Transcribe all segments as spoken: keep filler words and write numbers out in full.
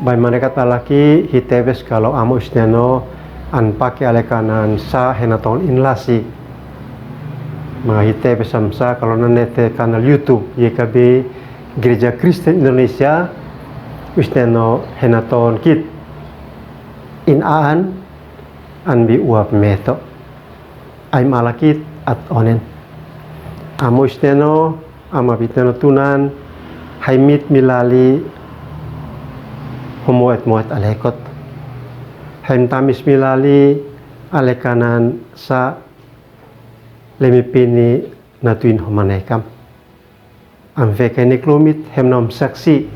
Bai manekat alaki, hi tebes kalo amo isneno an pake ale kanan sa hena ton in lasi. Ma hi tebes am sa kalo nanete kanal YouTube, Y K B Gereja Kristen Indonesia, isneno hena ton kit in aan an bi uap meto. Ai malakit at onen. Amo isneno, ama bitneno tunan, hai mit milali ho moet moet alekot. Hai mtamis milali ale kanan sa le mi pini na tuin ho manekam. Am fekeni klumit hem nom saksi,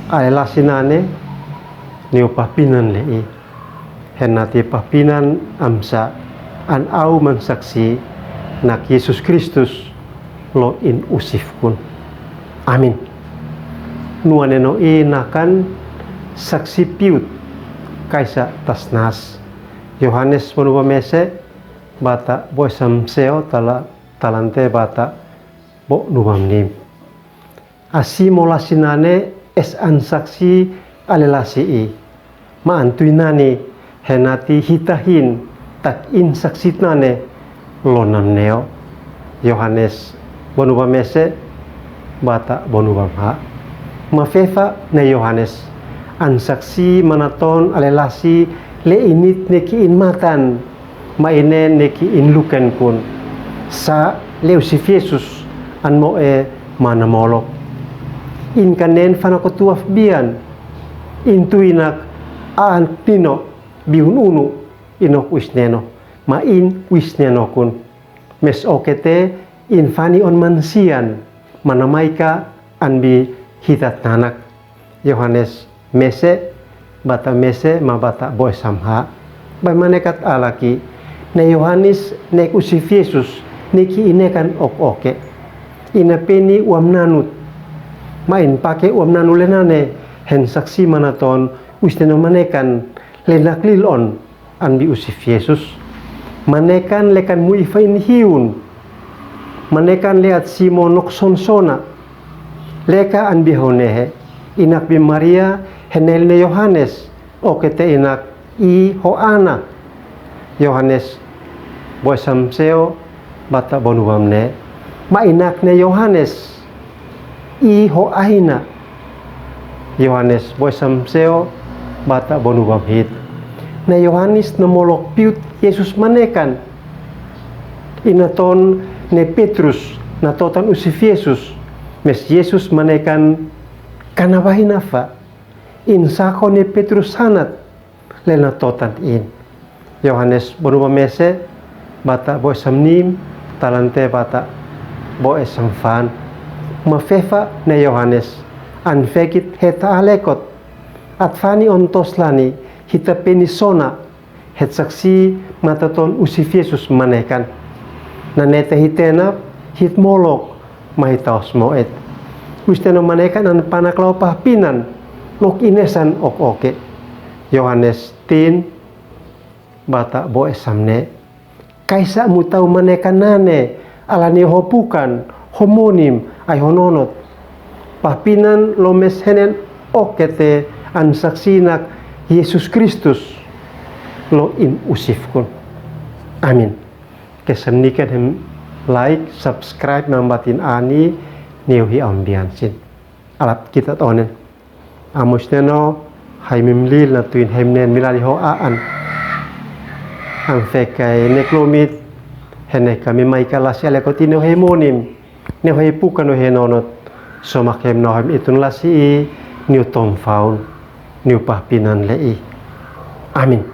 ale lasi nane, niu pahpinan le i. Hena ti pahpinan am sa, an au man saksi, nak Yesus Kristus lo in usif kun. Amin. Nuaneno i nakan saksi piut, kaisa tasnas. Yohanes bonubamese, bata boesam seo tala, talante bata bo nubam nim. Asi mo lasi nane es an saksi ale lasi i. Ma an tuinani hena ti hitahin tak in saksi nane lo nam neo. Yohanes bonubamese bata bonubam ha. Ma fefa ne Yohanes an saksi manaton ale lasi le init ne ki in matan. Ma ine ne ki in luken kun. Sa le usif Yesus an mo e mana molok. In kanen fana ko tuaf bian. In tuinak aan tino bihun unu inok uisneno. Ma in uisneno kun. Mes okete in fani on mansian. Mana maika an bi hitat nanak. Yohanes mese, bata mese, ma bata boesam ha. Bai manekat alaki, ne Yohanes ne usif Yesus, ne ki inekan ok oke. Ina peni uam nanut. Ma in pake uam nanu le nane, hen saksi manaton, uisneno manekan, le naklil on, an bi usif Yesus. Manekan le kan mu ifa in hiun. Manekan le at simo nok sonsona. Leka an bi hau nehe. Inak bi Maria henel ne Yohanes. Okete inak i ho ana. Yohanes boesam seo bata bonubam ne. Ma inak ne Yohanes. I ho ahina. Yohanes boesam seo bata bonubam hit. Ne Yohanes na molok piut Yesus manekan. Ina ton ne Petrus na totan usif Yesus. Mes Yesus manekan kana bahina fa. In sako ne Petrus hanat. Le na totan in. Yohanes bonubamese bata boesam nim talante bata boesam fan. Ma fefa ne Yohanes an fekit heta alekot. At fani on tos lani hita peni sona het saksi mataton usif Yesus manekan. Nanete hitena hit molok ma hitaos moet. Uisteno manekan an panak lau pahpinan lok inesan ok oke. Yohanes tin bata boesam ne. Kaisa mutau manekan nane ala ni ho pukan ho monim ai ho nonot. Pahpinan lo mes henen okete an saksi nak Yesus Kristus lo in usif kun. Amin. Kesan niken hem like, subscribe nambatin ani niu hi ambiansin. Alap kita tonen. Amo isneno hai mimlil na tuin hai mnen milali ho aan. Am fekai ne klomit hene kami mai kalasi ale koti ne hai monim ne hai pukan ne hai nonot. Somak hem no hem itun lasi i niu tom faun niu pahpinan le i. Amin.